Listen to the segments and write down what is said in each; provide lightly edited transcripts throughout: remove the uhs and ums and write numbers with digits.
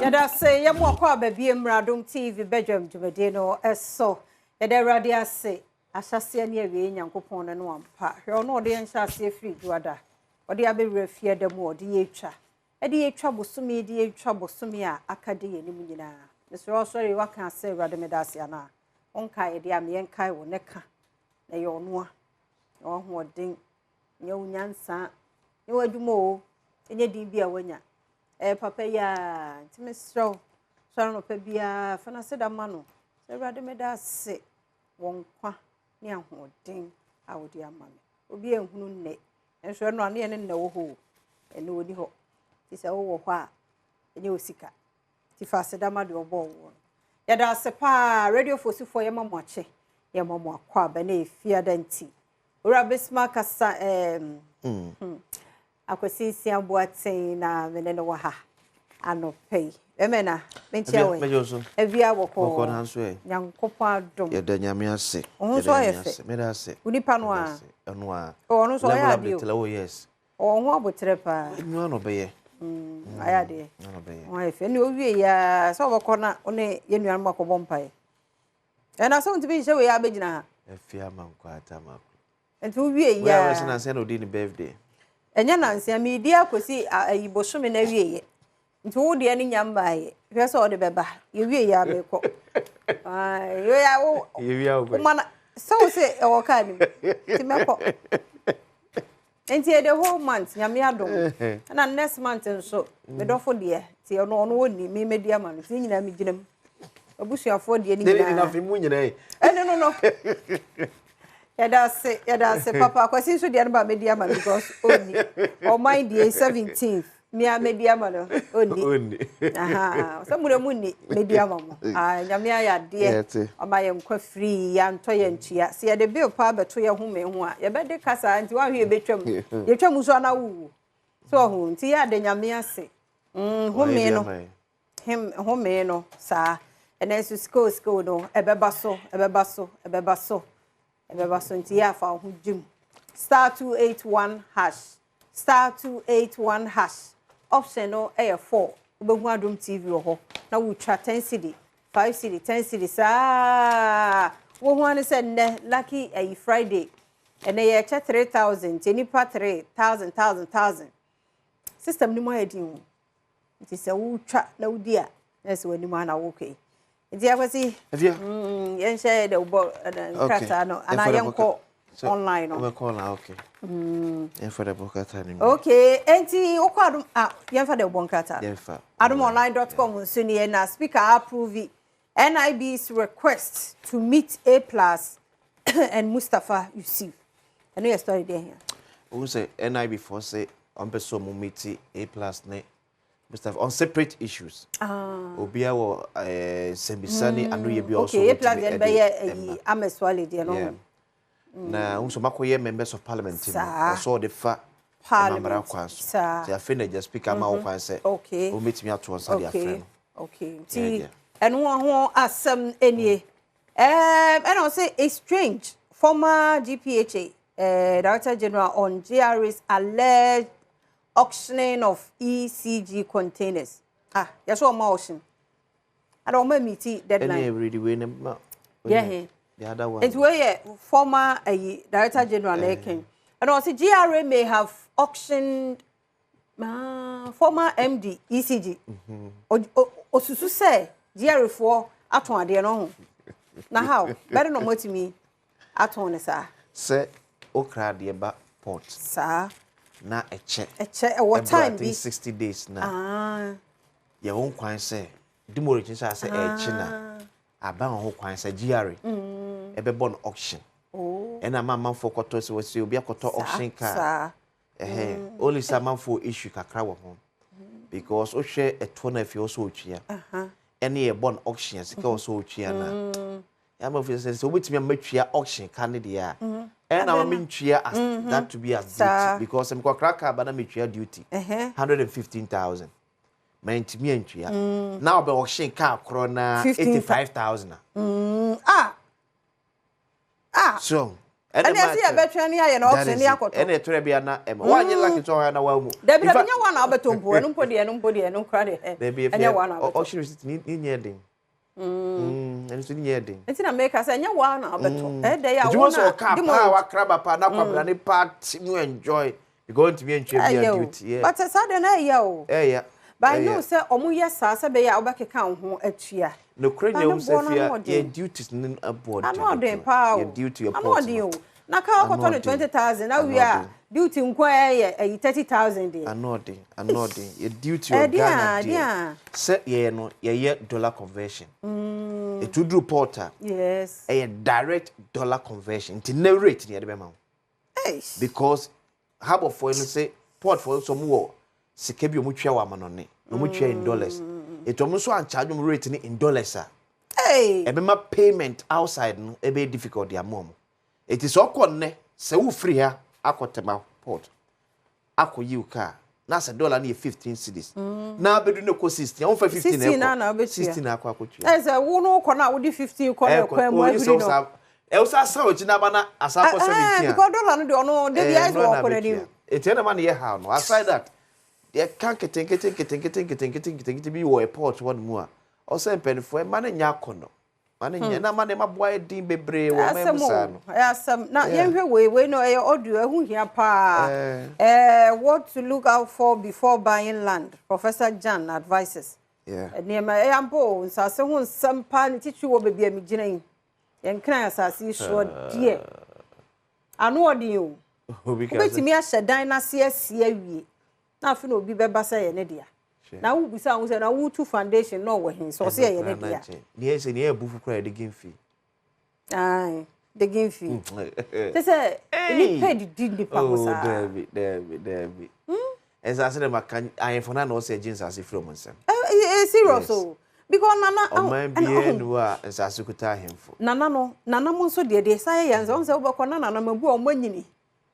Yɛda ase yɛ mo akɔ aba bie mmra Adom TV badwam dwumadie no so. Yɛda Awurade ase ahyɛseɛ ne awiei Nyankopɔn no no ampa. Hwɛ ɔno ɔde yɛn hyɛ aseɛ firi dwoada ɔde abɛwura fiada mu ɔde yɛtwa ɛde yɛtwa bosome de yɛtwa bosome a aka de yɛn anim nyinaa. Mesrɛ ɔsɔre waka sɛ Awurade meda ase anaa wonkae yɛde a meɛnkae wo ne ka na ɛyɛ ɔnoa na wahoɔden nyɛ wo nyansa nyɛ w'adwuma o ɛnyɛ din bi a wanya ɛyɛ papa yi a nti mesrɛ wo sɔre anɔpa biara fa no aseda ma no sɛ Awurade meda ase wɔ nkwa ne ahoɔden a wode ama me. Obi ehunu nnɛ nso ɛno a ne yɛ ne nnɛ wɔ hɔ o ɛno ɔni hɔ nti sɛ wowɔ hɔ a ɛnyɛ wo sika nti fa aseda ma deɛ ɔbɔɔ wo no. Yɛda ase paa Radio Fosifoɔ, yɛma mo akye, yɛma mo akɔ aba na ɛfiada nti Owura Bismarck kasa Akwasi Nsia Boateng na mene no wɔ ha anɔpa yi. Bɛmɛ na menkyia wɔ yi. Awia wɔkɔ Nyankopɔn adom. Yɛda Nyame ase. Wo ho nso ayɛ fɛ. Meda ase. Wo nipa no a. Ɛno a. Ɔno nso ɔyɛ adeɛ o. Oh yes. Ɔwɔ ho abotrɛ paa. Ɛnua na ɔbɛyɛ. Ayɛ adeɛ. Ho ayɛ fɛ. Ɛne owie ya sɛ ɔbɛkɔ na ɔne yɛn nuanom akɔbɔ mpaeɛ. Ɛna sɛ wontumi nhyɛ wei abɛgyina ha. Afia Amankwa Atamako. Nti wowie ya. Wei a nansa na odi ne birthday. Ɛnyɛ nansa meedi akɔsi ayi bosome na awie yɛ. Nti wo deɛ ne nya mbaeɛ. Hwɛ sɛ ɔde bɛba. Yɛwie ya mekɔ. Woma sɛ wo sɛ ɛwɔ kaa nim. Nti mɛkɔ. Nti yɛ the whole month Nyame adom. Ɛna next month nso medɔfo deɛ. Nti ɔno ɔno wɔnni me mɛdi ama no. Nti ne nyinaa megyina mu. Abusuafoɔ deɛ ne nyinaa. Ne mu nyinaa yi. Ɛne no no. Yɛda ase papa. Akwasi nso deɛ no ba mɛdi ama no because ɔnni. Ɔman deɛ 17th. Mia mɛdi ama no ɔnni. Ɔnni. Sɛ mo de mo nni mɛdi ama mo. Nyame ayɛ adeɛ. Ɔma yɛn nkwa firi yɛantɔ yɛn ntua. Sɛ yɛde bill paa bɛto yɛn ho me ho a yɛbɛde kasa nti woahwɛ yɛbɛtwam. Yɛtwam nso ana wowu. So ɔho nti yɛ ade Nyame ase. Home no. Home no saa. Ɛnɛ nso sika sika no ɛbɛba so ɛbɛba so ɛbɛba so ɛbɛba so nti yɛ afa ho gyim. *281#, *281#, option no ɛyɛ 4. Wobɛhu Adom TV wɔ hɔ na wotwa 10 cedi, 5 cedi, 10 cedi saa. Wohu ane sɛ nnɛ lucky ɛyi Friday ɛnɛ yɛkyɛ 3000 nti nipa 3000 1000 1000. System no mu ayɛ din o. Nti sɛ wotwa na wodi a na sɛ w'anim ana wokɔ yi. Nti Akwasi, yɛnhyɛ de wobɔ nkrataa no anaa yɛnkɔ online no. Wobɛkɔ online, okay. Yɛmfa de bɔ krataa no. Okay, enti wokɔ Adom, ah, yɛmfa de wobɔ nkrataa no. Yɛmfa. Adomonline.com nso nie na speaker approve NIB's request to meet A Plus and Mustapha Yusuf. Ɛno yɛ story deɛ hia. Wohu sɛ NIB foɔ sɛ ɔmpɛ sɛ ɔmo meet A Plus ne Mustapha on separate issues. Obiara wɔ nsɛmbisa ne anoyɛ bi a ɔso. Okay, A Plus deɛ bɛyɛ ɛyi Ahmed Suale deɛ no. Na wohu sɛ ɔmakɔyɛ members of parliament no ɔsɛ ɔde fa mmara kwan so. Nti afei na agya speaker ama wo kwan sɛ wɔbɛtumi ato nsa de afrɛ no. Okay, nti ɛno ho asɛm nie. Ɛna ɔsɛ it's strange former GPHA Director General on GRA's alleged auctioning of ECG containers. Ah, yɛsɛ ɔma auction. Ada ɔma meet deadline. Ɛne ɛwuridi wei ne ma. Yeah. The other one. Nti wei yɛ former Director General na ɛkɛn. Ɛna ɔsɛ GRA may have auctioned former MD ECG. Osusu sɛ GRA foɔ atɔn adeɛ no ho. Na how? Bɛde na ɔmo atumi atɔn ne saa. Sɛ okra adeɛ ba port. Saa. Na ɛkyɛ. Ɛkyɛ ɛwɔ time bi. 60 days na. Yɛwɔ kwan sɛ demurrage nsa sɛ ɛkyi na aban ho kwan sɛ GRA ɛbɛbɔ no auction. Ɛna ama amanfoɔ kɔtɔ sɛ wɔsi obi akɔtɔ auction car. Ɛhɛn only sɛ amanfoɔ issue kakra wɔ ho because wohwɛ ɛtoɔ no afei ɔsɛ otua ɛne yɛbɔ no auction sika ɔsɛ otua na amanfoɔ sɛ sɛ wobɛtumi ama tua auction car ne deɛ a ɛna ama mentua as that to be as duty because mekɔkra car ba na metua duty 115,000 mantumi antua na ɔbɛ auction car korɔ na 85,000. Ah. Ah. So Ɛna ɛsɛ yɛbɛtwɛn ne ayɛ na auction ne akɔtɔ. Ɛna ɛtɔrɔ bi ana ɛma wanyɛ lucky sɛ ɔha na wahu. Dabi dabi, nyɛ wɔn na wobɛtɔ mpo, ɛno mpo deɛ, ɛno mpo deɛ, ɛno nkora deɛ. Dabi, ɛnyɛ wɔn na wobɛtɔ. Auction receipt ni nyɛ den. Ɛno nso ni nyɛ den. Nti na meka sɛ ɛnyɛ wɔn na wobɛtɔ. Ɛdɛ yɛ a wɔn na ɔka paa wakra ba paa na kwabra ne paa ti mu enjoy because ntumi ntwa bi a duty. Yeah. But saa deɛ na ɛyɛ o. Ɛyɛ. But I know sɛ ɔmo yɛ saa sɛ bɛyɛ a wobɛkeka wo ho atua. Nokorɛ nyɛ wo sɛ fia yɛ duties ne aboɔ. Ano ɔden paa o. Yɛ duty yɛ port. Ano ɔden o. Na kaa ɔkɔtɔ no 20,000 na wie a duty nko ɛyɛ ɛyi 30,000 deɛ. Ano ɔden, ano ɔden. Yɛ duty wɔ Ghana deɛ. Sɛ yɛyɛ no, yɛyɛ dollar conversion. Etu duru port a. Yes. Ɛyɛ direct dollar conversion. Nti ne rate ni yɛde bɛma wo. Because harbour foɔ no sɛ port foɔ nso ɔmo wɔ sika bi a ɔmo tua wɔ amanɔne na ɔmo tua in dollars. Etu ɔmo nso ancharge ɔmo rate ni in dollars a, ɛbɛma payment outside no ɛbɛyɛ difficult de ama ɔmo. Eti sɛ ɔkɔ nnɛ sɛ wofiri ha akɔ Tema port akɔ yi wo car na sɛ dollar no yɛ 15 cedis na abɛdu ne kɔ 16, wɔn fɛ 15 na ɛkɔ 16 na akɔ akɔtua. Ɛ sɛ wo no kɔ na wode 15 kɔ na ɛkwan mu ahuri no. Ɛwɔ sɛ asa wɔkyi n'aba na asa akɔ 17 a. Because dollar no deɛ, ɔno de bi ayɛ sɛ ɔkɔ n'anim. Eti ɛna ma no yɛ ha no. Aside that, deɛ ka nketenkete nketenkete nketenkete nketenkete bi wɔ airport hɔ nom a ɔsɛ mpanyinfoɔ ɛma no nyɛ akɔnɔ ma no nyɛ na ma ne ma boa yɛ din bebree wɔ ɔman mu saa no. Ɛyɛ asɛm. Na yɛnhwɛ wei no, ɛyɛ audio, ɛho hia paa. What to look out for before buying land, Professor Jan advises. Nneɛma ɛyɛ ampo o, nsase ho nsɛm paa ne titiri wɔ baabi a megyina yi. Yɛnkran asase yi soɔ deɛ, ano ɔden o. Wobɛtumi ahyɛ dan n'ase asi awie na afei na obi bɛba sɛ yɛ ne dea, na wobisa ho sɛ na wotu foundation na ɔwɔ he sɛ ɔsɛ yɛyɛ ne dea. Neɛ sɛ neɛ ɛbu koraa, digging fee. Aye, digging fee te sɛ nipa didi nipa ho saa. Daabi, daabi, daabi, nsase dɛ maka ahemfo no na ɔsɛ gye nsase firi ɔmo nsam. Ɛ serious o, because nana ɔman biara nu a nsase kuta ahemfo. Nana no, nana mo nso deɛ saa yɛ yɛn sɛ ɔmo sɛ wobɛkɔ na nana ma bu a ɔmo anyini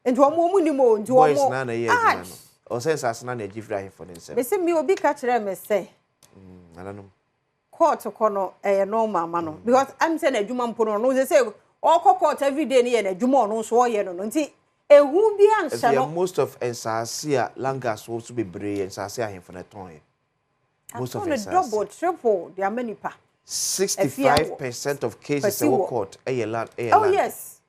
nti ɔmo nim o, nti ɔmo Boys na ɛyɛ adwuma no, ɔsɛ nsase na agye firi ahemfo no nsam. Bɛsɛ mi obi ka kyerɛ me sɛ nananom court kɔ no ɛyɛ normal ma no because am sɛ n'adwuma mpo no, ɔno sɛ ɔkɔ court everyday no yɛ n'adwuma, ɔno nso ɔyɛ no nti ehu bi anhyɛ no. Most of nsase a langas wɔ so bebree yɛ nsase ahemfo na ɛtɔn yɛ. Most of nsase double, triple de ama nipa. 65% of cases ɛwɔ court ɛyɛ land, ɛyɛ land. Oh yes,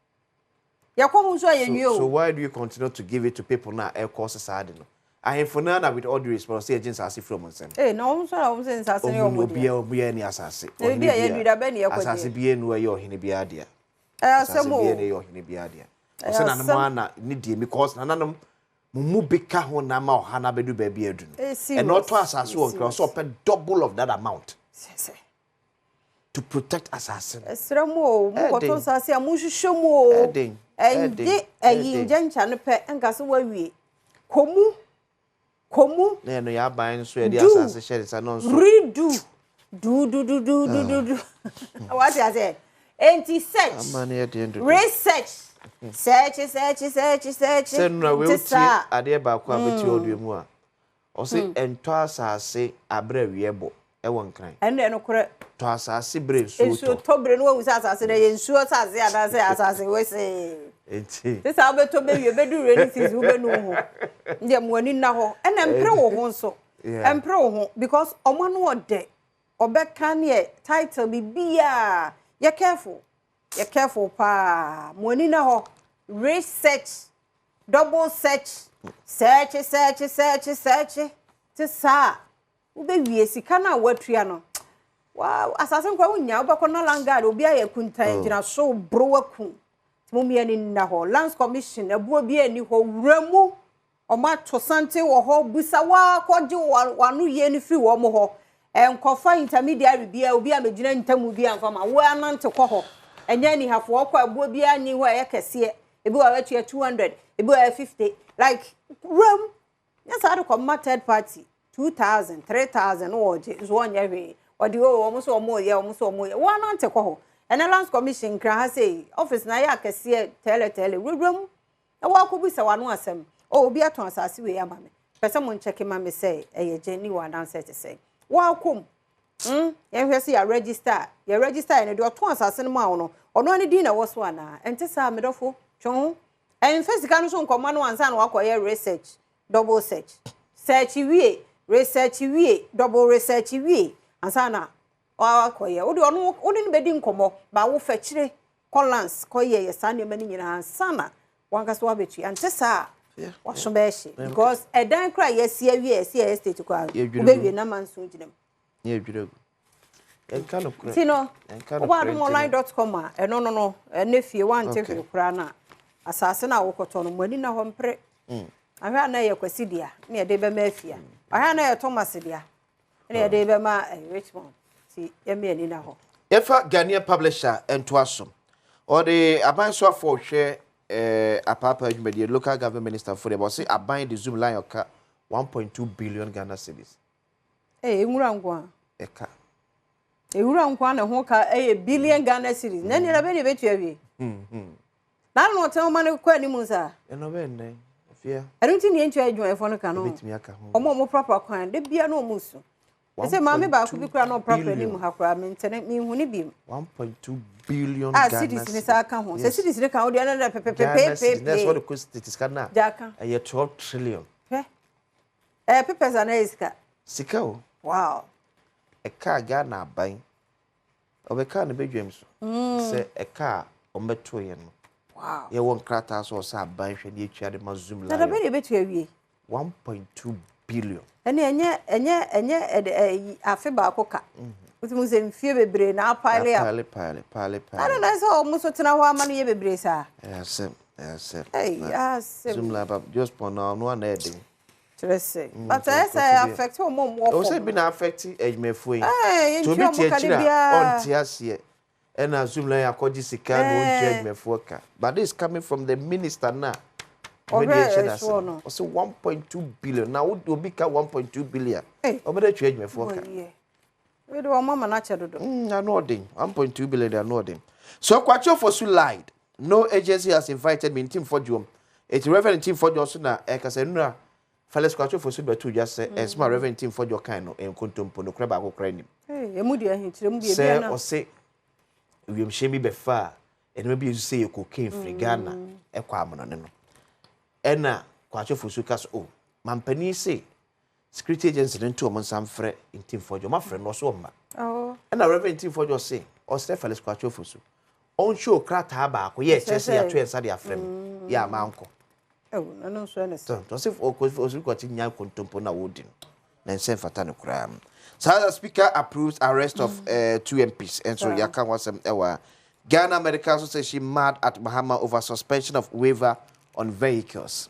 yɛkɔ ho nso a yɛnwie o. So why do you continue to give it to people na ɛkɔ saa de no? Ahemfo no na, with all due respect, ɔsɛ yɛgye nsase firi ɔmo nsam. Ee, na ɔmo nso a ɔmo sɛ nsase no yɛ ɔmo deɛ. Obiara ni asase. Ebi a yɛdwi da bɛ ne yɛkɔ. Asase bi enu ɛyɛ ɔhene biara dea. Ɛyɛ asɛm o. Asase bi enu ɛyɛ ɔhene biara dea. Ɔsɛ nanom ana ne deɛ because nananom mo mu bi ka ho na ama ɔha na abɛdu baabi adu no. Ɛna ɔtɔ asase wɔ Nkran, ɔsɛ ɔpɛ double of that amount to protect asase no. Ɛsrɛ mu o, mo kɔtɔ nsase a, mo nhwehwɛ mu o. Ɛngye ɛyi ngyɛnkya no pɛ nka so wawie komu komu. Na ɛno yɛ aban nso yɛde asase hyɛ ne nsa no nso. Redo du du du du du du du, wate ase? Enti search, research, search, search, search, search. Sɛ nura wei wotie adeɛ baako a bɛtie ɔdua mu a, ɔse ɛntɔ asase aberɛ awie bɔ ɛwɔ Nkran. Ɛno ɛno korɛ. Tɔ asase berɛ nsuo tɔ. Nsuo tɔ berɛ no, wahu sɛ asase no ɛyɛ nsuo asase anaasɛ asase wesee. Nti sɛ wobɛtɔ bɛwie, bɛdu rainy season, wobɛnu ho ndeɛ mo ani nna hɔ. Ɛna mpere wo ho nso, mpere wo ho because ɔmo ano ɔdɛ ɔbɛka neɛ title biribiaa. Yɛ careful, yɛ careful paa. Mo ani na hɔ, research, double search, search, search, search, search te saa wobɛwie sika no a woatua no wa asase nkora wonya. Wobɛkɔ na land guard obi ayɛ kuntan gyina so boro waku. Mo mmienu nna hɔ. Lands Commission abuo bi ani hɔ, wura mu, ɔmo ato sante wɔ hɔ. Busa waa kɔgye wano yie no firi wɔn hɔ. Nkɔfa intermediary bia, obi a megyina ntamu bi amfa ma wo anante kɔ hɔ. Ɛnyɛ anihafoɔ kɔ abuo biara ni hɔ a ɛyɛ kɛseɛ. Ebi wɔ ɛtua 200, ebi wɔ ɛyɛ 50, like wuram nyɛ saa de kɔma third party 2,000, 3,000 wɔgye nso wɔnyɛ hwee. Ɔde o wɔn so wɔn yɛ, wɔn so wɔn yɛ, wɔn anante kɔ hɔ. Ɛnɛ Lands Commission Nkran ha sei office na ayɛ akɛseɛ tɛɛlɛ tɛɛlɛ. Wurawura mu na wɔakɔbisa w'ano asɛm o, obi atɔn asase wei ama me, pɛ sɛ mo nkyɛke ma me sɛ ɛyɛ gye ne wɔ anansɛ te sɛ wɔakɔm. Yɛnhwɛ sɛ yɛ register, yɛ register yɛ no deɛ ɔtɔn asase no mu a, ɔno ani din na ɛwɔ so anaa ɛnte saa, medɔfo. Twe ho. Ɛmfa sika no so nkɔma no ansa na wakɔyɛ research, double search. Search wie, research wie, double research wie ansa na wakɔyɛ. Wode ɔno wode no bɛdi nkɔmmɔ ba wo fɛkyire kɔ lands kɔyɛ yɛ saa nneɛma no nyinaa ansa na wankasa wabɛtua. Nte saa a, waso bɛyɛ hye because ɛdan koraa yɛasi awie a yɛsi yɛ estate koraa no, wobɛwie na manso gyina mu. Yɛdwiri agu. Yɛnka nokorɛ. Nti no, wobɔ adomonline.com a, ɛno no no, ɛnɛ fie wante hwee koraa no a, asase no a wokɔtɔ no, mo ani na hɔ mpere. Ahwɛ a na ɛyɛ Kwasi dea na yɛde bɛma afia. Ahwɛ a na ɛyɛ Thomas dea na yɛde bɛma Richmond. Nti yɛma ani na hɔ. Yɛfa Ghanaian publisher ntoa so. Ɔde aban soafoɔ hwɛ apaapaa dwumadie, local government minister fo deɛ, ɔse aban de Zoom Lion ka 1.2 billion Ghana cedis. Ee, nwura nko a. Ɛka. Ewura nko a na ho ka ɛyɛ billion Ghana cedis. Na nneɛma bɛ na ebetua wie. Na ano ɔtɛn ɔma no kɔ anim saa. Ɛno bɛ nnɛ. Afia. Ɛno nti ne yɛntua adwumayɛfoɔ no ka no. Ebetumi aka ho. Ɔmo a ɔmo prapra kwan de bia na ɔmo su. Ɛsɛ maame baako bi koraa na ɔprapra anim ha koraa mentene menhu ne bi. 1.2 billion Ghana cedis ne saa ka ho. Sɛ cedis ne ka ho deɛ ɛno dɛ pɛpɛpɛpɛpɛ. Ghana cedis na ɛsɛ wɔde kɔ state sika na. Gyaka. Ɛyɛ 12 trillion. Hwɛ. Ɛyɛ papers ana ɛyɛ sika? Sika o. Wow. Ɛka Ghana aban. Ɔbɛka no bɛdwam so. Sɛ ɛka a ɔmbɛto yɛ no. Wow. Yɛwɔ nkrataa so ɔsɛ aban hwɛ ne yɛtua de ma Zoom Lion. Na dabe na ɛbɛtua wie? 1.2 billion. Ɛne ɛnyɛ ɛde afe baako ka. Wotumi sɛ mfie bebree na apile up. Pile pile pile pile. Ɛno na sɛ ɔmo so tena hɔ ama no yɛ bebree saa. Ɛyɛ asɛm, ɛyɛ asɛm. Ɛyɛ asɛm. Zoom Lion just pɔn na ɔno ana ɛden. Kyerɛ sɛ. But ɛyɛ sɛ affect ɔmo ɔmo wɔ fam. Ɔsɛ bi na affect adwumayɛfoɔ yi. Ɛɛ To obi yɛntua te ɔmo ka de akyire a biara. ɔnte aseɛ. Ɛna Zoom Lion akɔgye sika na ɔntua adwumayɛfoɔ ka. But this is coming from the minister na. Ɔhwɛ ɛsoɔ no. Ɔsɛ 1.2 billion. Na obi ka 1.2 billion. Ɔmo de tua adwumayɛfoɔ ka. Wei de ɔmo ama n'akyɛ dodo. Ano ɔden. 1.2 billion ano ɔden. So Kwakye Ofosu lied. No agency has invited me. Ntim Fordjour. Eti Reverend Ntim Fordjour so na ɛkasa nura. Felix Kwakye Ofosu bɛto dwa sɛ ɛnsɛm a Reverend Ntim Fordjour kan no nkontompo no kora baako kora nim. Ee, emu deɛ ɛhe kyerɛ mu bi ebi Sɛ ana. ɔse wiemhyɛn bi bɛfa a ɛnɛma bi esu sɛ yɛ cocaine firi Ghana ɛkɔ amonɔne no. Ɛna Kwakye Ofosu ka so, oh, mampanin se security agency no nto ɔmo nsa mfrɛ Ntim Fordjour. Ɔmo afrɛ no ɔso ɔmma. Ɛna Reverend Ntim Fordjour se ɔsrɛ Felix Kwakye Ofosu ɔnhyɛ krataa baako yɛ ɛkyerɛ sɛ yɛato yɛn nsa de afrɛ me yɛ ama nkɔ. Ɛwɔ ɛno nso ɛne sɛ. Ɔsɛ Ofosu Kwakye nya nkontompo na wɔredi no na nsɛ mfata no koraa. Saa speaker approves arrest of 2 MPs and so yɛaka ho asɛm ɛwɔ Ghana Medical Association mad at Mahama over suspension of waiver on vehicles.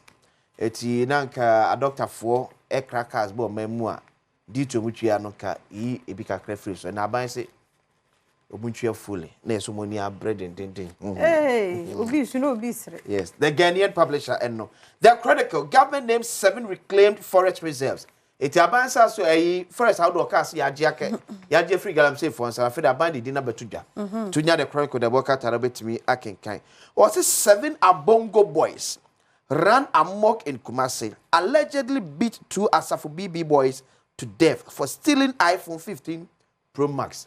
Eti na nka adɔktafoɔ ɛkra cars bɔ ɔman mu a di to ɔmo tua no ka yi ebi kakra firi so na aban sɛ ɔmo ntua fully na yɛ so mo ani abrɛ dendenden. Ee, obi su na obi sere. Yes, the Ghanaian publisher and no. The Chronicle, government names 7 reclaimed forest reserves. Eti aban sa so ayi forest ahodoɔ kaa se yɛagye aka yɛagye firi galamsey foɔ nsa afei de aban de di na bɛto dwa. To nya the Chronicle de bɔ kata no bɛtumi akenkan. Ɔse 7 Abongo boys ran amok in Kumasi, allegedly beat 2 Asafo BB boys to death for stealing iPhone 15 Pro Max.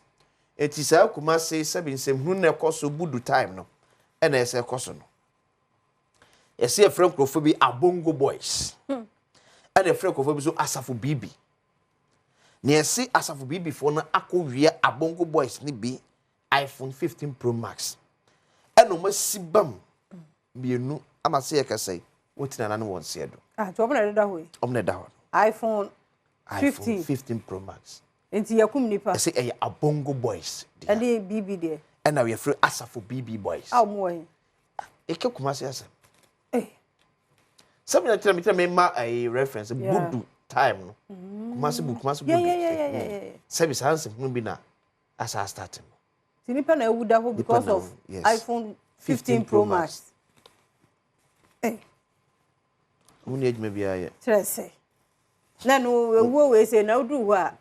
Eti saa Kumasi sɛbi nsɛmhunu na ɛkɔ so budu time no ɛna ɛsɛ ɛkɔ so no. Yɛsi yɛfrɛ nkurɔfoɔ bi Abongo boys. Ɛna yɛfrɛ nkurɔfoɔ bi so Asafo BB. Na yɛsi Asafo BB foɔ no akɔ wia Abongo boys ne bi iPhone 15 Pro Max. Ɛna wɔn asi bam mmienu ama se yɛ kasa yi wɔtena nane wɔn seɛ do. Ah, nti wɔn na ɛdeda hɔ yi. Wɔn na ɛda hɔ. iPhone 15. 15 Pro Max. Nti yɛkum nipa. Ɛsɛ ɛyɛ Abongo boys. Ɛne BB deɛ. Ɛna yɛfrɛ Asafo BB boys. A wɔn wɔ yi. Eke Kumasi asɛm. Sɛbi na kyerɛ mi kyerɛ mi ma ɛyɛ reference budu time no. Kumasi bu Kumasi budu. Sɛbi saa nsɛm bi na asa start no. Ti nipa na ewu da hɔ because of iPhone 15 Pro Max. Wo ni adwuma biara yɛ. Kyerɛ sɛ. Na no ewuo wei sɛ na oduru hɔ a.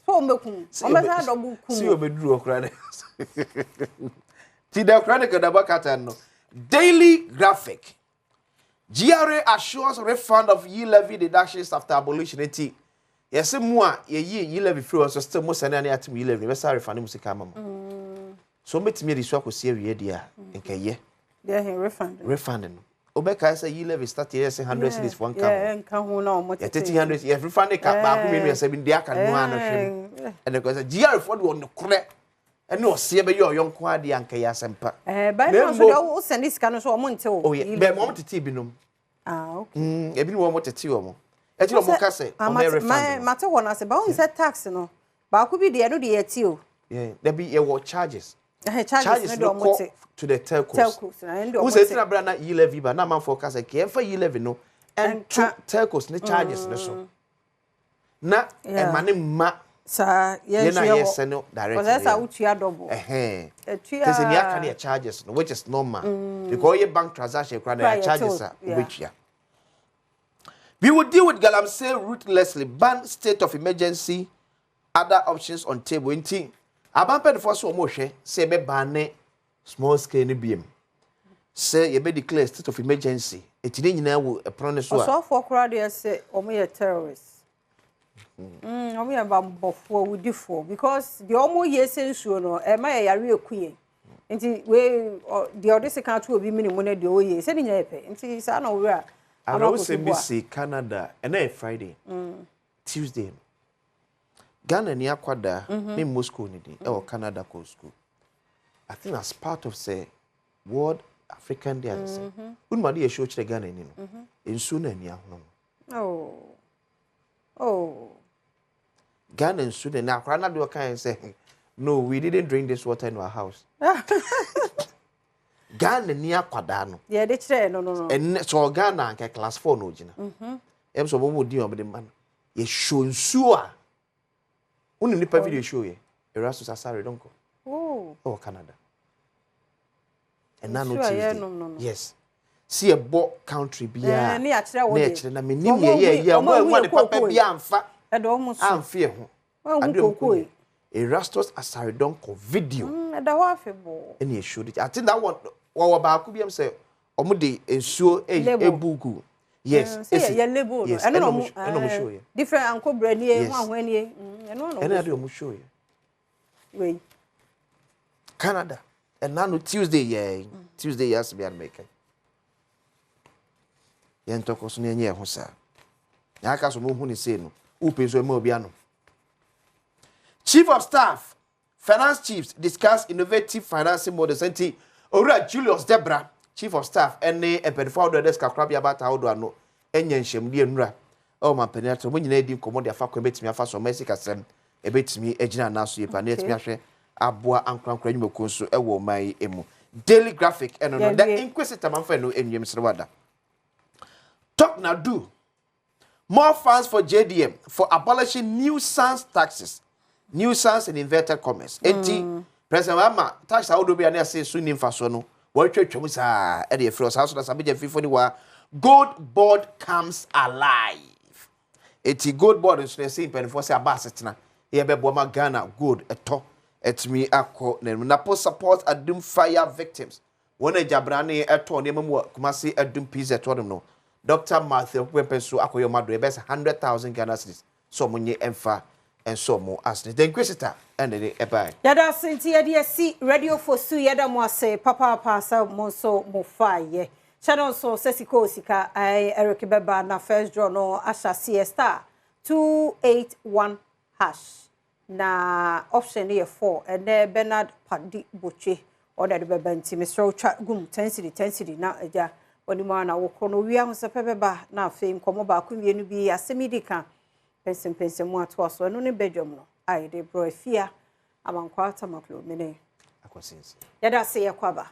So omekum. Omesa dɔbo kum. Si obeduru hɔ kora ne. Ti the Chronicle da bɔkata no. Daily Graphic. GRA assures refund of e-levy deductions after abolition. Eti yɛsɛ mu a yɛyi e-levy free so still mo sane ane atem e-levy bɛsa refund mu sika ama mo. So metumi de so akosi awie deɛ a nkɛyɛ. Deɛ he refund. Refund no. Wobɛkae sɛ yi levy start yɛ sɛ 100 cedis fo nka ho. Nka ho na wɔn tete. Yɛtete 100 yɛ refund ka baako mmienu yɛ sɛ bi deɛ aka no ano hwɛ mu. Ɛna kɔ sɛ GR fo de wɔn korɛ ɛne ɔseɛ bɛyɛ ɔyɔnko adeɛ anka yɛ asɛmpa. Ɛɛ bɛn no nso deɛ wosɛnde sika no so wɔn nte o. Oh yeah, bɛn wɔn tete binom. Ah okay. Ebi wɔn tete wɔn. Ɛti na wɔn ka sɛ wɔn yɛ refund no. Mate hɔ no ase ba wɔn sɛ tax no baako bi deɛ ɛno deɛ yɛte o. Yeah, dabi yɛwɔ charges. Charges no kɔ to the telcos. Telcos na ɛno deɛ wɔn te. Wosɛ ɛtina bere na e levy ba na amanfoɔ ka sɛ kɛmfa e levy no ɛnto telcos ne charges no so. Na ɛma ne mma saa yɛn a yɛsɛ no direct. Kɔsɛ sɛ wotua double. Ɛhɛn. Te sɛ nea aka no yɛ charges no which is normal. Because ɔyɛ bank transaction koraa na yɛ charges a wobɛtua. We will deal with galamsey ruthlessly, ban state of emergency, other options on table. Nti aban mpanyinfoɔ sɛ wɔn rehwɛ sɛ yɛbɛ ban ne small scale no biem, sɛ yɛbɛ declare state of emergency. Eti ne nyinaa wɔ ɛpono ne so a. Ɔsɔfoɔ koraa deɛ sɛ wɔn yɛ terrorists. Wɔn yɛ bambɔfoɔ, awudifoɔ because deɛ wɔn yɛ sɛ nsuo no ɛma yɛ yare eku yɛn. Nti wei deɛ ɔde sika ato obi mini mu ne deɛ ɔyɛ sɛ ne nyinaa yɛ pɛ. Nti saa na owura Awerɛhosɛm bi si Canada ɛnɛ yɛ Friday, Tuesday no. Ghana ni akwadaa ne mmɔ school ne din ɛwɔ Canada kɔ school. I think as part of sɛ World African Day ase sɛ. Wonum ade yɛ show kyerɛ Ghana ni no. Nsuo no ani ahono no. Oh. Oh. Ghana nsuo no na akwadaa no ade ɔka yɛn sɛ no, we didn't drink this water in our house. Ghana ni akwadaa no. Deɛ yɛde kyerɛɛ no no no. Ɛnɛ sɛ ɔGhana anka class 4 na ogyina. Ɛm sɛ ɔmo din a ɔmo de ma no. Yɛhyɛ nsuo a wonim nipa video show yɛ Erastus Asare Donkor. Oh. Ɛwɔ Canada. Ɛna no Nsuo a Tuesday. yɛnom no no. Yes. Si yɛbɔ country biara. Ne yɛakyerɛ wo Ne deɛ. yɛkyerɛ na menim Ɔmo yɛ yɛ yɛ ɔmo ɔmo ahu ɛho yɛ ade papa kookoo bi yi. amfa. Ɛdɔ ɔmo so. Amfa yɛ ho. Wɔn Ade ɔmo kookoo yi. kɔ Erastus Asare Donkor video. Ɛda hɔ afebɔɔ. Ɛna yɛshow de. I think that one wɔwɔ baako bi am sɛ ɔmo de nsuo Label. ebu gu. Yes. Sɛ yɛ yɛ label no. Yes. Ɛno na Ɛna ɔmo ɔmo ɛna ɔmo show yɛ. Different ankobra nie, Yes. ho ahoa nie. Ɛno na Ɛna ɔmo ade ɔmo show yɛ. Wei. Canada. Ɛna no Tuesday yɛ. Tuesday yɛ asɛm yɛ anamɛka. Yɛn ntɔkɔ so na yɛnyɛ ɛho saa. Na aka so mo hu ne sei no. Wopɛ nso ɛma obi ano. Chief of Staff, Finance Chiefs discuss innovative financing models. Nti Owura Julius Debra, Chief of Staff, ɛne mpanyinfoɔ ahodoɔ ɛde sika korabea baata ahodoɔ ano ɛnya nhyɛmdeɛ nnura ɛwɔ mampanin ato. Wɔn nyinaa di nkɔmmɔ de afa kwan bɛtumi afa so ɔmo asi kasɛm ɛbɛtumi agyina anan so yie pa na yɛtumi ahwɛ aboa ankorankora nnwumakuo nso ɛwɔ ɔman yi mu. Daily Graphic ɛno no The Yɛwie. Inquisitor manfa no enwiem serewada. Talk na do. More funds for JDM for abolishing nuisance taxes. Nuisance in inverted commas. Enti President Mahama tax ahodoɔ bi a ne ase so ni mfasoɔ no wɔretwatwa mu saa ɛde afiri hɔ. Saa so na Sabigya fifo ni wa Gold Board comes alive. Eti Gold Board nso na ɛsɛ mpanimfoɔ sɛ aba asetena yɛbɛboa ma Ghana gold ɛtɔ ɛtumi akɔ n'anim. Napo support Adum fire victims. Wɔn agyabrane ɛtɔ nneɛma mu wɔ Kumasi Adum PZ hɔnom no. Dr. Matthew Kwempe nso akɔyɛ ɔmo adɔ ɛbɛyɛ sɛ 100,000 Ghana cedis so ɔmo nye ɛmfa nso ɔmo asene. The Inquisitor ɛna de ɛbae. Yɛda ase nti yɛde asi Radio Fosu yɛda mo ase papaapa sɛ mo nso mo fa yɛ. Hyɛ no nso sɛ sika o sika ɛɛ Eric bɛba na first draw no ahyɛ aseɛ star 281 hash na option no yɛ 4 ɛnɛ Bernard Padi Botwe ɔna de bɛba nti mesrɛ wo twa gum 10 cedi 10 cedi na agya wɔnim a na wokɔ no owia ho sɛ pɛ bɛba na afei nkɔmmɔ baako mmienu bi asɛm yi di ka pɛnsɛmpɛnsɛm mu atoa so ɛno ne badwam no a yɛde brɔ afia Amankwa Tamaklo mene Akɔsense. Yɛda ase yɛkɔ aba.